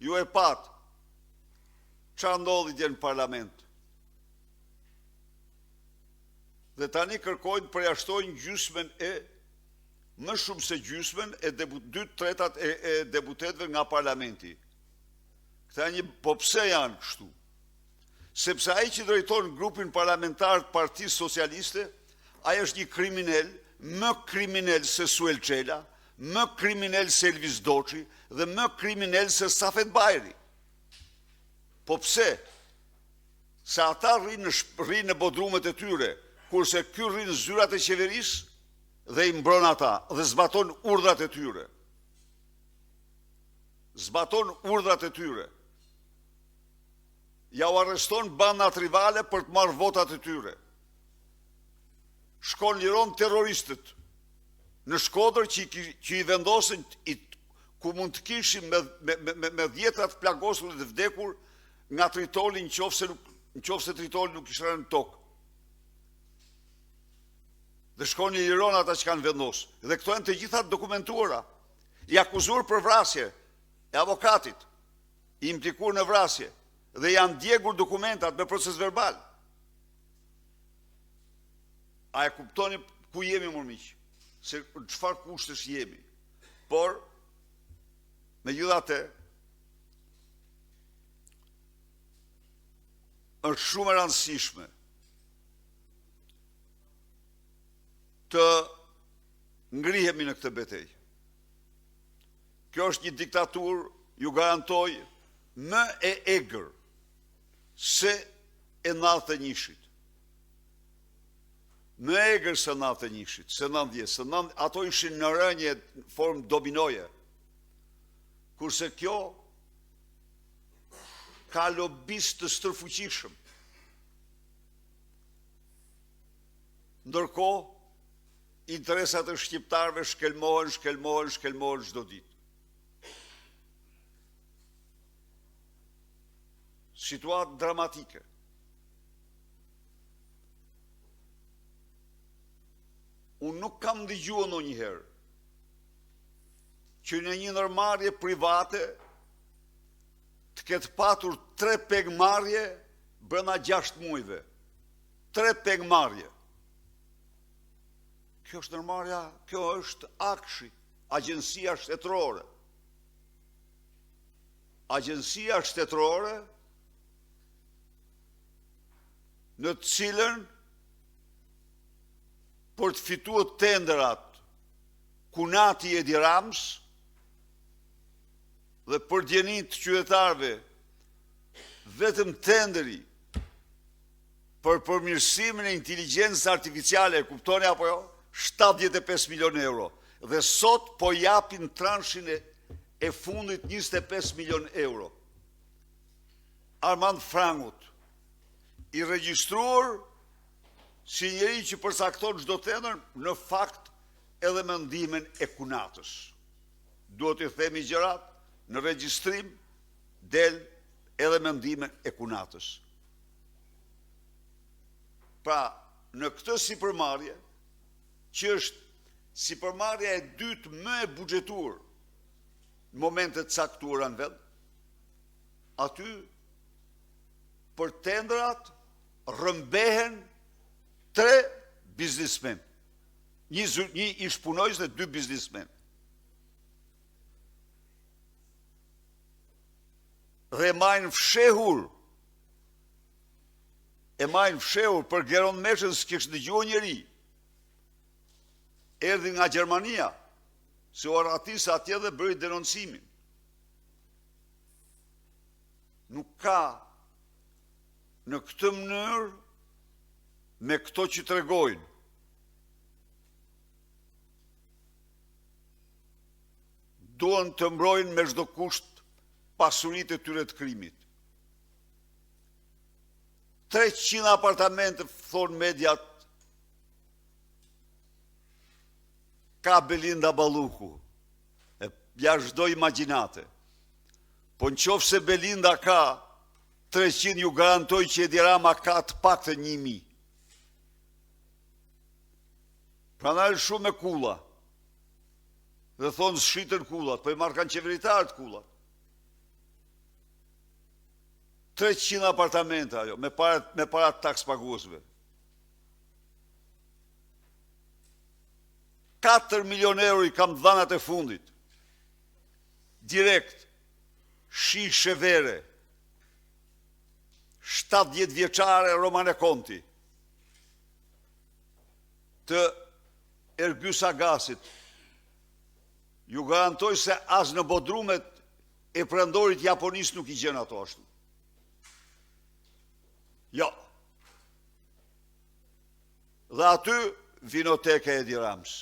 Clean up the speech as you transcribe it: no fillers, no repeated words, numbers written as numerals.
Ju e patë ça ndodhi dje në parlament. Dhe tani kërkojnë të përjashtojnë gjysmën e më shumë se gjysmën e dy të tretat e, e deputetëve nga parlamenti. Këta një, po pse janë kështu? Sepse ai që drejton grupin parlamentar të Partisë Socialiste, ai është një kriminel, më kriminel se Suel Çela, më kriminel se Elvis Doçi dhe më kriminel se Safet Bajri. Po pse? Se ata rrinë në, rrinë në bodrumet e tyre, kurse ky rri në zyrat e qeverisë dhe i mbron ata dhe zbaton urdhrat e tyre. Zbaton urdhrat e tyre. Jau arreston bandat rivale për të marrë votat e tyre. Shkon liron terroristët në Shkodër që, që i vendosën i, ku mund të kishim me, me, me, me dhjetra të plagosur dhe të vdekur nga tritoli në qoftë se, nuk, në qoftë se tritoli nuk kishte rënë në tokë. Dhe shkon i liron ata që kanë vendosur. Dhe këto janë të gjitha të dokumentuara. I akuzuar për vrasje e avokatit, i implikuar në vrasje dhe janë djegur dokumentat me procesverbal. A e kuptoni ku jemi mor miq? Se në çfarë kushtesh jemi? Por megjithatë është shumë e rëndësishme të ngrihemi në këtë betejë. Kjo është një diktaturë, ju garantoj, më e egër se e 91-shit. Më e egër se 91-shit, se 90, se 90, ato ishin në rënie në formë dominoje. Kurse kjo ka lobistë të stërfuqishëm. Ndërkohë, Interesat e shqiptarëve shkelmohen, shkelmohen, shkelmohen çdo ditë. Situatë dramatike. Unë nuk kam dëgjuar ndonjëherë që në një ndërmarrje private të ketë patur tre pengmarrje brenda 6 muajve. Tre pengmarrje. Kjo është ndërmarrja, kjo është AKSHI, Agjencia Shtetërore. Agjencia Shtetërore në të cilën për të fituar tenderat kunati i Edi Ramës dhe për dijeni të qytetarëve vetëm tenderi për përmirësimin e inteligjencës artificiale, e kuptoni apo jo? 75 milion euro. Dhe sot po japin transhin e, e fundit 25 milion euro. Armand Frangut, i regjistruar si njeri që përcakton çdo tender, në fakt edhe me ndihmën e kunatës. Duhet t'i themi gjërat në regjistrim del edhe me ndihmën e kunatës. Pra, në këtë sipërmarrje, që është sipërmarrja e dytë më e buxhetuar në momente të caktuara në vend, aty për tenderat rrëmbehen tre biznismen. Një, një ish punonjës dhe dy biznismen. Dhe e majnë fshehur e majnë fshehur për Geron Meshën s'kish dëgjuar njeri. Erdhi nga Gjermania, se u arratis atje dhe bëri denoncimin. Nuk ka në këtë mënyrë me këto që tregojnë. Duan të mbrojnë me çdo kusht pasuritë e tyre të krimit. 300 apartamente, thonë mediat, ka Belinda Balluku, e jashtë çdo imagjinate. Po në qoftë se Belinda ka 300, ju garantoj që Edi Rama ka të paktën 1000. Prandaj është shumë me kulla. Dhe thonë s'shiten kullat, po i marrkan qeveritarët kullat. 300 apartamente ajo, me para, me para të takspaguesve. 4 milion euro i kam dhanat e fundit. Direkt, shishe vere, 70 vjeçare Romane Conti, të Ergys Agasit, ju garantoj se as në bodrumet e perandorit të Japonisë nuk i gjen ato ashtu. Jo. Dhe aty vinoteka e Edi Ramës.